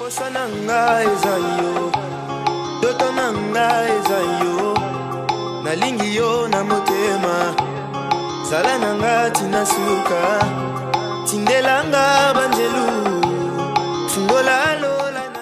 Posa na nga eza yo, ndoto na nga eza yo, nalingi yo na motema, zala na nga tina suka, tindela nga banjelu, fungola lola na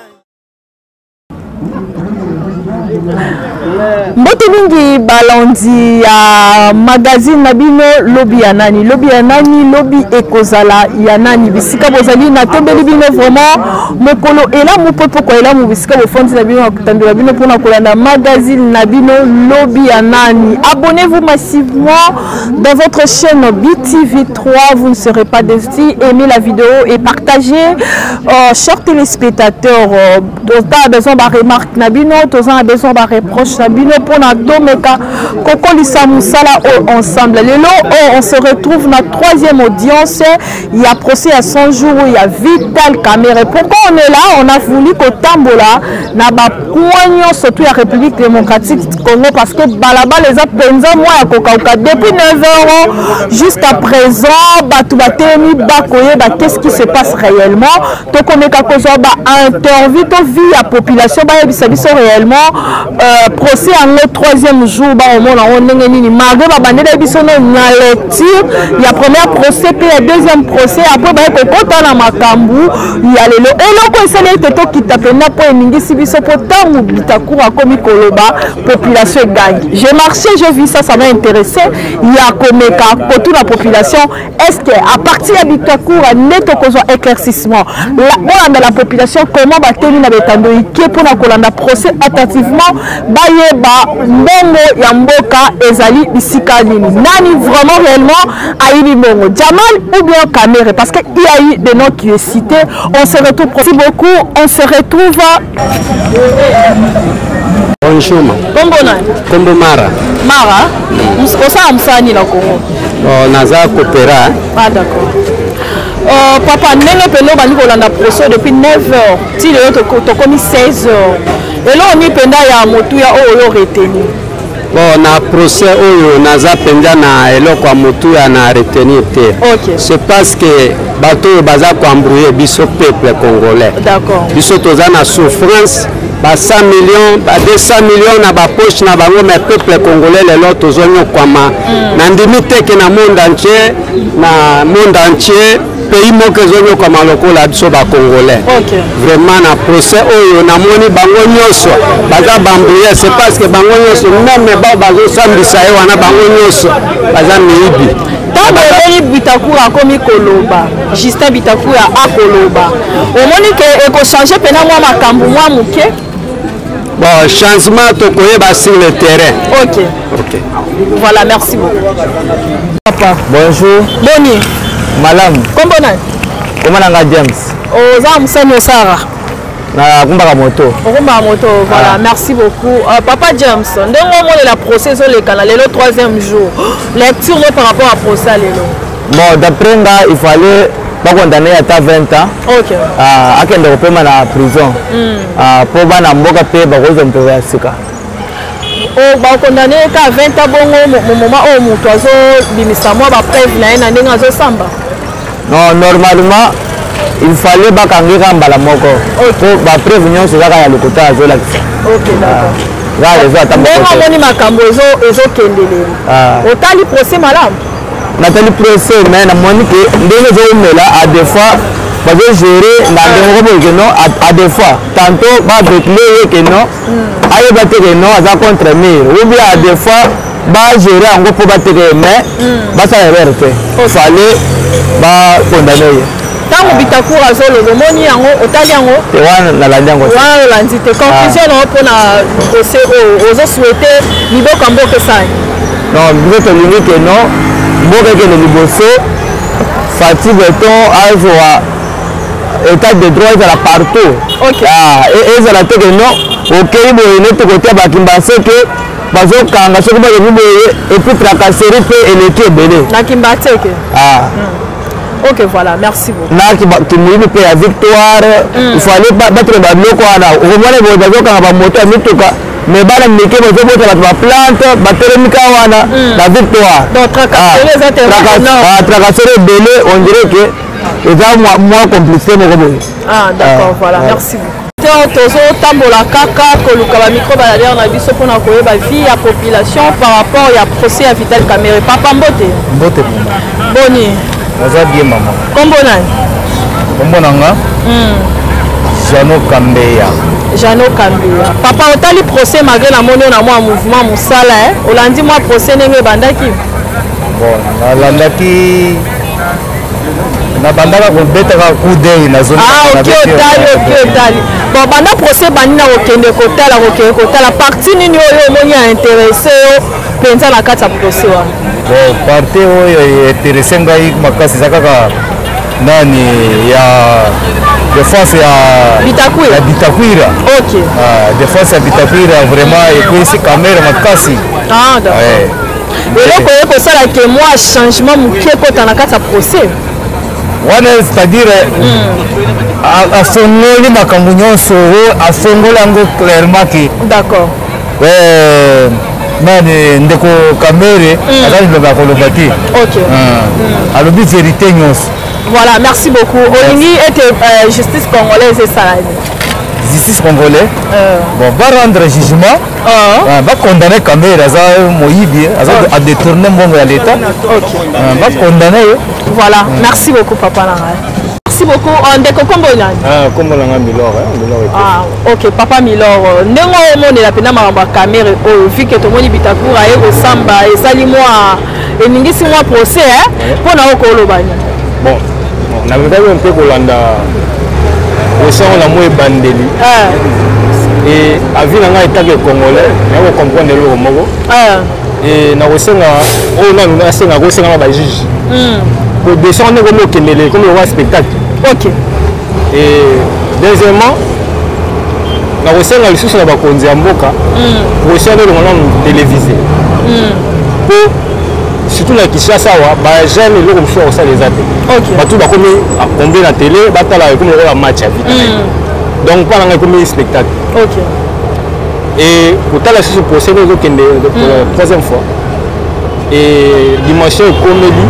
Mbote mingi balandi ya magazine na bino lobi ya nani, lobi ya nani, lobi ekozala ya nani. Bisika bozali natombeli bino vraiment mokolo elamu mpe pokwa elamu bisika bofandi na bino nakotandola bino mpona kolanda magazine na bino lobi ya nani. Abonnez-vous massivement dans votre chaîne BTV3, vous ne serez pas déçus. Aimez la vidéo et partagez. Chers téléspectateurs, toza besoin ba remarque na bino, toza besoin ba reproche na bino mpona tomeka kokolisa mosala oyo ensemble. Lelo oyo on se retrouve na troisième audience ya procès ya 100 jours ya Vital Kamerhe. Pourquoi on est là? On a voulu kotambola na ba coin nyonso tout ya République démocratique du Congo parce que balabala eza mpenza mwa ya kokauka depuis 9 heures jusqu'à présent. Bato batelemi bakoyeba qu'est-ce qui se passe réellement. Tokomeka kozwa ba interview to vie ya population bayebisa biso réellement procès yango troisième jour bakomona yango ndenge nini, malgré babandeli biso no na lecture ya première procès mpe ya deuxième procès, après baye kokota na makambo ya lelo. Eloko esali ete tokita mpenza mpo eningisi biso, mpo ntango Bitakwira akomi koloba, population egangi. J'ai marché, j'ai vu ça, ça m'a intéressé ya komeka kotuna population: est-ce que à partir ya Bitakwira nde tokozwa éclaircissement? Bolanda la population comment bateli na betando ike mpona kolanda procès attentivement, bayeba mbongo ya mboka ezali bisika nini, nani vraiment réellement ayibi mbongo, Jamal ou bien Kamerhe, parce que il y a eu des noms qui est cité. On se retrouve. Merci beaucoup, on se retrouve. Bonjour. Kombo nani? Kombo Mara. Mara, osala mosala nini na Congo? Oh, naza coopéra. Ah, d'accord. Papa, ndenge mpenza obandi kolanda procès depuis 9 heures ti lelo tokomi 16 heures, eloko nini mpenza ya motuya oyo oyo retenir? Bon, na procès oyo naza mpenza na eloko ya motuya na retenir te. C'est parce que bato oyo baza koembrouiller biso peuple congolais. Biso toza na souffrance, ba 100 millions, ba 200 millions na bapoche na bango, mais peuple congolais lelo tozonyokwama. Nandimi te ke na monde entier, na monde entier, pays moko ezonyokwama lokola biso bacongolais. Vraiment, na procès oyo namoni bango nyonso baza bambrouille. C'est parce que bango nyonso, même bao bazosambisa ye wana, bango nyonso baza miyibi. Ntango omoni Bitakwira akomi koloba, Justin Bitakwira akoloba, omoni ke ekochange mpena mwa makambo mwa moke? Bon, changement tokoyeba sur le terrain. Ok. Voilà, merci beaucoup, papa. Bonjour. Boni? Malamu. Kombo nani? Kombo na nga James. Oza mosani, osara? Nakumbaka moto. Okombaka moto, voilà. Ah. Merci beaucoup. Papa James, ndenge omonela procès ezoleka na lelo troisième jour, lecture no par rapport à procès lelo? Bon, d'après nga, il fallait bakondamner ata 20 ans. Ah, akende kopema na prison. Ah, mpo bana mboka mpe bakozwa mpepo ya sika. Bakondamner ka 20 ans bongo, moment oyo moto azobimisa mwa bapreuve na ye na ndenge azosamba? Non, normalement il fallait bakangi ka mbala moko, po bapreuve nyonso ezaka ya lokuta azolakisa. Ok, d'accord. Eza ata ndenge omoni makambo ezokende lelo, otali procès malamu? Natali procès, mais namoni ke ndenge ezomela, à des fois bazogérer na ndenge moko boye ke non, à des fois tantôt babekle ye ke non, ayeba te ke non, aza contre mur, ou bien à des fois bagérer yango mpo bateke ye, mais basala erreur te, fallait bakondamner ye. Ntango Bitakwira azoloba, omoni yango, otali yango? Te, wana nalandi yango te. Wana olandi te. Conclusion na yo mpona procès oyo, ozosouhaite miboko ya mboka esali? Non, biso tolingi ke non, mboka ekende liboso, Fatshi Béton azwa état de droit ezala partout. Ah, ezala te ke non, okei boye neti kotia baKimbanseke bazokanga soki bazoki boye, et puis tracasserie mpe eleki ebele. Na Kimbanseke? Ah. Ok, voilà, merci beaucoup. Na kimoyibi mpe ya Victoire, il fallait batela babiloko wana. Okomona boye bazokanga bamoto ya mituka, mais bana mike bazobota bato baplante batelemi ka wana na Victoire. Donc, tracasserie eza terrain énorme. Ah, tracasserie ebele, on dirait que eza mwa complicité moko boye. Ah, d'accord. Ah, voilà. Ouais. Merci beaucoup. téléspectateurs, tozotambola kaka koluka bamicro baladeur na biso mpona koyeba vie ya population par rapport ya procès ya Vital Kamerhe. Papa, mbote. Mbote mama. Boni? Naza bien, mama. Kombo nani? Kombo na nga Jano Kambeya. Jano Kambeya. Papa, otali procès? Malgré namoni oyo na mwa mouvement mosala, olandi mwa procès ndenge ebandaki? Bon, nalandaki, nabandaka kobetaka coup d'œil. Nazoni. Ok, otali, ok, otali. Bon, banda procès bandi na kokende kotala, kokende kotala, partie nini oyo omoni ya intéressé yo mpenza na kati ya procès wana? Bon, partie oyo intéressé ngai makasi eza kaka nani ya défense ya Bitakwira. Ya Bitakwira. Ah, défense ya Bitakwira vraiment ekwesi Kamerhe makasi. Ah, d'accord. Eloko oye kosala ke mwa changement moke ekota na kati ya procès? Wana, c'est-à-dire afongoli makambo nyonso oyo, afongoli yango clairement ke nani, ndeko Kamerhe aza liloba ya koloba te. Alobi vérité nyonso. Voilà, merci beaucoup. Olingi ete justice congolaise esala nini? Justice congolais, bon, barendre jugement, bacondamner Kamerhe. Aza moyibi, aza adétourner mbongo ya l'État, bacondamner ye. Voilà, merci beaucoup, papa na ngai, merci beaucoup. Ndeko, kombo nani? Kombo na ngai Milor, Milor. Ah, ok, papa Milor, ndenge omonela mpenza makambo ya Kamerhe oyo, vu que tomoni Bitakwira aye kosamba, esali mwa eningisi mwa procès, mpo na oyo koloba nini? Bon, namekaki mpe kolanda procès yango na mwa ebandeli e avis na ngai en tant que Congolais, naye kocomprendre eloko moko e nakosenga oyo nanu nasenga, kosenga na bajuge po dossier wana ekomi okendele, ekomi lokwa spectacle. Et deuxièmement, nakosenga lisusu na bakonzi ya mboka, procès wana elongo nanu télévisé, po surtout na Kinshasa awa, bajeune eloko mosusu ya kosala eza te. Bato bakomi kombe na télé, batala, ekomi lokola match ya vita. Donc mpo na ngai ekomi spectacle. Et kotala lisusu procès nde ezokende pour la troisième fois et dimension ekomeli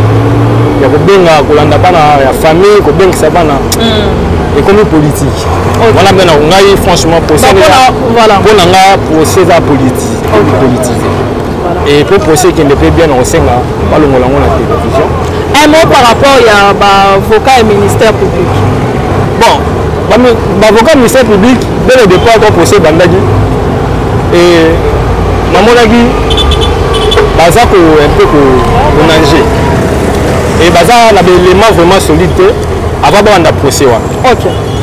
ya kobenga, kolanda bana ya famille, kobengisa bana, ekomi politique wana. Mpe na ngai, franchement, procès, mpo na nga procès eza politique, politisé. Et po procès ekende mpe bien, na kosenga balongola yango na télévision. Un mot par rapport ya baavocat ya ministère public? Bon, baavocat ministère public, dès le départ, quand procès ebandaki, et namonaki baza ko un peu konager et baza na baélément vraiment solide te avant babanda procès wana.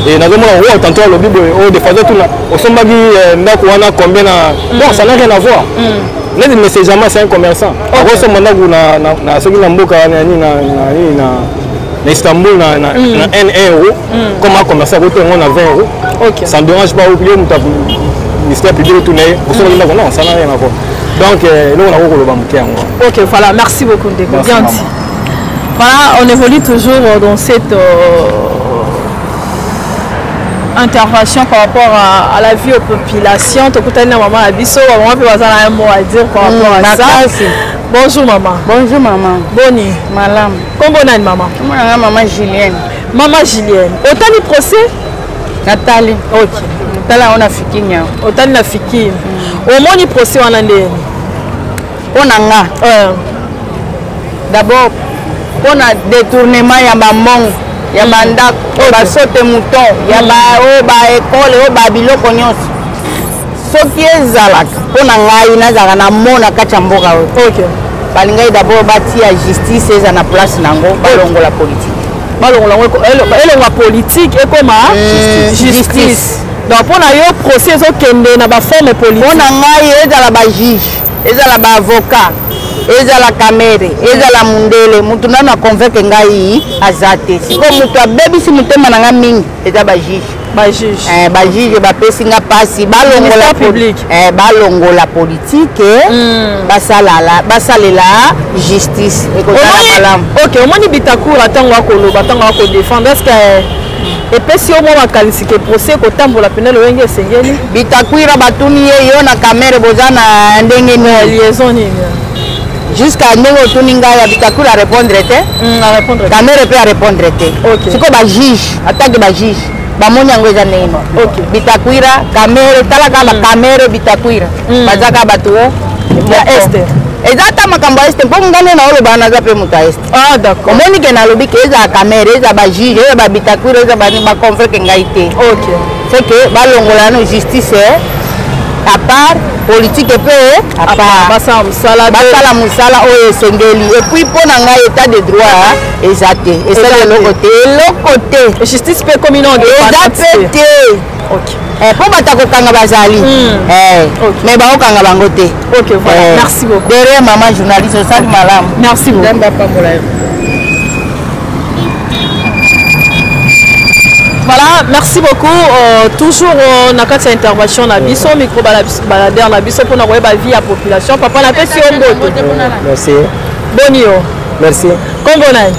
Et nazomona oyo tantôt alobi boye, oyo de façon tuna osombaki ndako wana combien na, bon, ça n'a rien à voir. Neti monsieur Jama, c'est un commerçant, akosomba ndako na soki na mboka nini, na Istanbul na 1 euro, comme un commerçant akoki yango na 20 euros. Ça ne dérange pas yo moto ministère public otuna ye osombaki ndako. Non, ça n'a rien à voir. Donc eloko nako koloba moke yango. Ok, voilà, merci beaucoup, ndeko. Bien dit. Voilà, on évolue toujours dans cette intervention par rapport à la vie aux populations. Tokutani na maman na biso, maman mpe baza na un mot à dire par rapport à ça. Bonjour maman. Bonjour maman. Boni? Malamu. Kombo nani, mama? Kombo na nga mama Julienne. Mama Julienne, otali procès? Natali. Natali yango na Fikini yango. Otali na Fikini. Omoni procès wana ndeni? Mpo na nga, d'abord mpo na détournement ya bambongo ya bandako, basaut-de-mouton ya oyo baekole, oyo babiloko nyonso, soki ezalaka mpo na ngai, nazalaka na mo na kati ya mboka oyo, balingai d'abord batia justice eza na place nango, balongola politique. Balongola yango, elongwa politique, ekoma justice. Donc mpo na yo, procès ezokende na baforme politique? Mpo na ngai, ezala bajuge, ezala baavocat, ezala Kamerhe, ezala mundele, mutu nano aconvaincre ngai aza te. Sikoyo moto abebisi motema na ngai mingi eza bajuge. Bajuge. Bajuge bapesi nga mpasi. Balongola public. Balongola politike, basalela justice, ekozala malamu. Ok, omoni Bitakwira ntango akoloba, ntango akodéfendre, est ce que epesi yo mwa makanisi ke procès ekotambola pene lolenge esengeli? Bitakwira batuni ye: yo na Kamerhe boza na ndenge nini? Liaison nini? Jusqu'à ndenge otuni ngai ya Bitakwira arépondre te. Kamerhe mpe arépondre te. Sikoyo bajuge, atake bajuge bamoni yango eza ndenge nini? Bitakwira, Kamerhe, tala kaka baKamerhe, Bitakwira, baza kaka bato ya Est. Eza ata makambo ya Est, mpo nga nde naoloba, naza mpe moto ya Est. Ah, d'accord. Omoni ke nalobi ke ezala Kamerhe, eza bajuge, eza baBitakwira, eza bani, baconvaincre ngai te. C'est que balongola nano justice à part, politique mpe à part. Basala mosala. Basala mosala oyo esengeli. Et puis mpo na ngai, état de droit eza te, esali eloko te, eloko te. Justice mpe ekomi no eza mpe te, mpo bato akokanga bazali, mais baokanga bango te. Ok, voilà. Merci beaucoup. Derrière, mama journaliste, osali malamu. Merci beaucoup. Nzambe apambola yo. Voilà, merci beaucoup. Toujours na kati ya intervention na biso, micro baladeur na biso mpona koyeba vie ya population. Papa, napesi yo mbote. Merci. Boni yo? Merci. Kombo nani?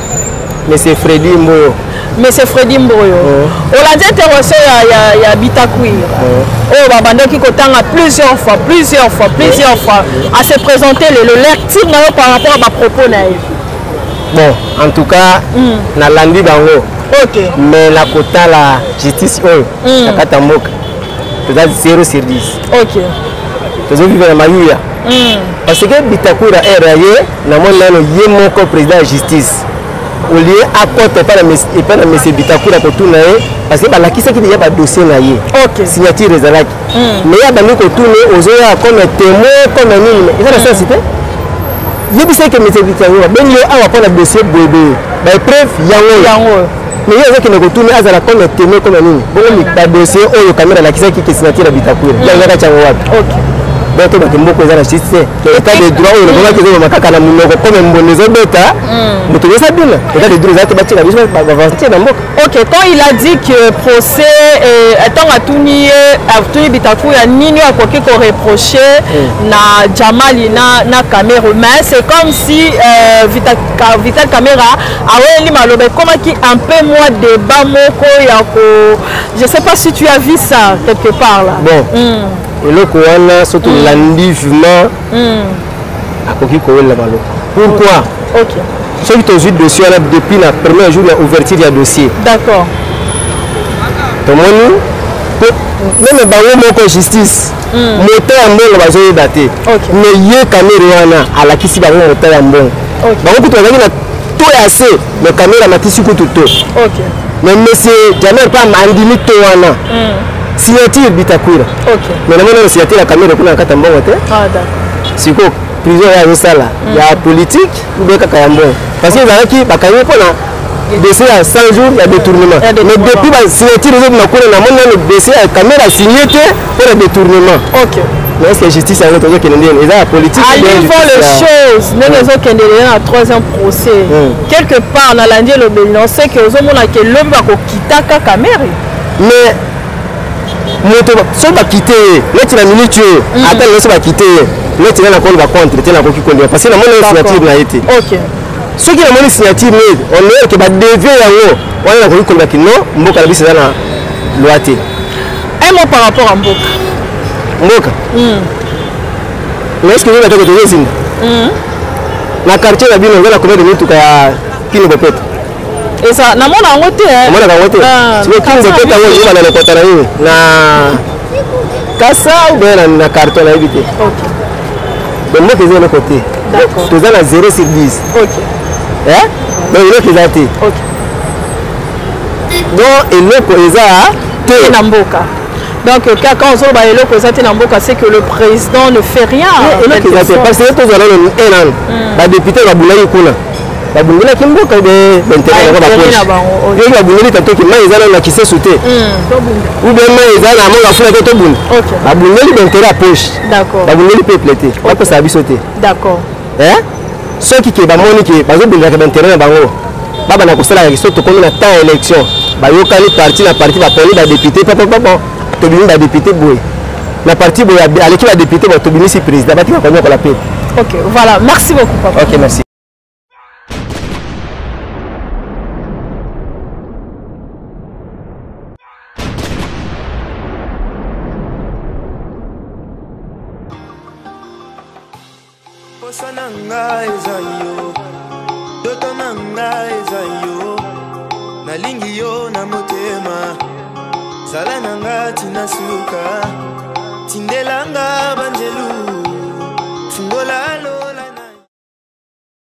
Monsieur Freddy Mboyo. Monsieur Freddy Mboyo. Olandi intervention ya Bitakwira oyo babandaki kotanga plusieurs fois, plusieurs fois, plusieurs fois. A se présenter lelo, lecture na yo par rapport à bapropos na ye? Bon, en tout cas, nalandi bango. Mais na kotala justice oyo na kati ya mboka, toza 0 sur 10. Tozovivre na mayuya, parce que Bitakwira ere ya ye, namoni nano ye moko président ya justice, au lieu akota epai na monsieur Bitakwira kotuna ye, parce que balakisaki deja badossier na ye, signature ezalaki, mais ye abandi kotuna ye, ozoya comme témoin, comme nini? Eza na sens te. Yebisa ke monsieur Bitakwira abengi yo awa mpona dossier boyeboye, baépreuve yango, mais ye azokende kotuna, azala comme témoin, comme nini? Bongo badossier oyo Kamerhe alakisaki ke signature ya Bitakwira, yango kati yango wapi? Donc tobaki mboka eza na justice te. État de droit oyo lobomaki ezoboma kaka na monoko, comme mbondo ezobeta moto nyonso abina. État de droit eza te, batika biso bavantie na mboka. Ok, quand il a dit que procès, ntango atuni ye, atuni Bitakwira nini oyo akoki koreproche na Jamali na Kamerhe, mais c'est comme si Vital Kamerhe aweli maloba, ekomaki un peu moins débat moko ya ko, je sais pas si tu as vu ça quelque part là. Bon, eloko wana, soki tolandi vraiment, akoki kowelela maloba. Pourquoi? Soki tozwi dossier wana depuis na premier jour ya ouverture ya dossier, tomoni même bango moko justice, mota ya mbongo bazoyeba te, mais ye Kamerhe wana alakisi bango mota ya mbongo. Bango kutu bazalaki na to ya se, mais Kamerhe amatisi kutu to, mais monsieur Jammal mpe andimi to wana, signature Bitakwira, mais namoni nano signature ya Kamerhe kuna na kati ya mbongo te. Sikoyo prison oyo azosala ya politique ou bien kaka ya mbongo? Parce que ezalaki bakangi mpona dossier ya 100 jours ya détournement, mais depuis basignature ezobima kuna, namoni nano dossier ya Kamerhe asigne te mpona détournement. Mais est ce que justice yango tozokende ndenge eza ya politique? Allez voir les choses ndenge ezokende lelo na troisième procès. Quelque part nalandi elobeli na oseke, ozomona ke lobi bakokitaka Kamerhe. Mais moto soki bakite ye neti na minute oyo, ata lelo so bakite ye neti nga nakoloba contre te, nakoki kondima, parce que namoni signature na ye te. Soki namoni signature ne, on ke badévier yango wana, nakoki koloba ki non, mboka na biso eza na loi te. Un mot par rapport à mboka. Mboka, mais est ce que oyeba te tozozinda na quartier na bino? Eza na combien de mituka ya Kin Bopeto? Eza, namona yango te. Omonaka yango te? Sikoyo Kin Bopeto yango ezobana na lokota na nini, na kasa ou bien na carton, nayebi te. Donc mboka eza eloko te, toza na 0 sur 10. Donc eloko eza te, donc eloko eza te na mboka. Donc quand ozoloba eloko eza te na mboka, c'est que le président ne fait rien. Eloko eza te, parce que tozwa nano un nano badéputé babundaki kuna, babundelaki mboka baintérêt yango bapoche. Yoki babundeli tatoki mai eza nano na Kisesu te, ou bien mai eza na Mont Ngafula te, tobunda. Babundeli baintérêt ya poche, babundeli peuple te, bapesaka biso te. Soki ke bamoni ke bazobundelaka baintérêt na bango, babanda kosalaka. Soki tokomi na temps ya élection, bayokani parti na parti, baponi badéputé, papapa, bon, tobimi badéputé boye na parti boye, aleki badéputé bo, tobimisi président, batika konyokola peuple. Ok, voilà, merci beaucoup, papa. Ok, merci. Posa na nga eza yo, ndoto na nga eza yo, nalingi yo na motema, zala na nga tina suka.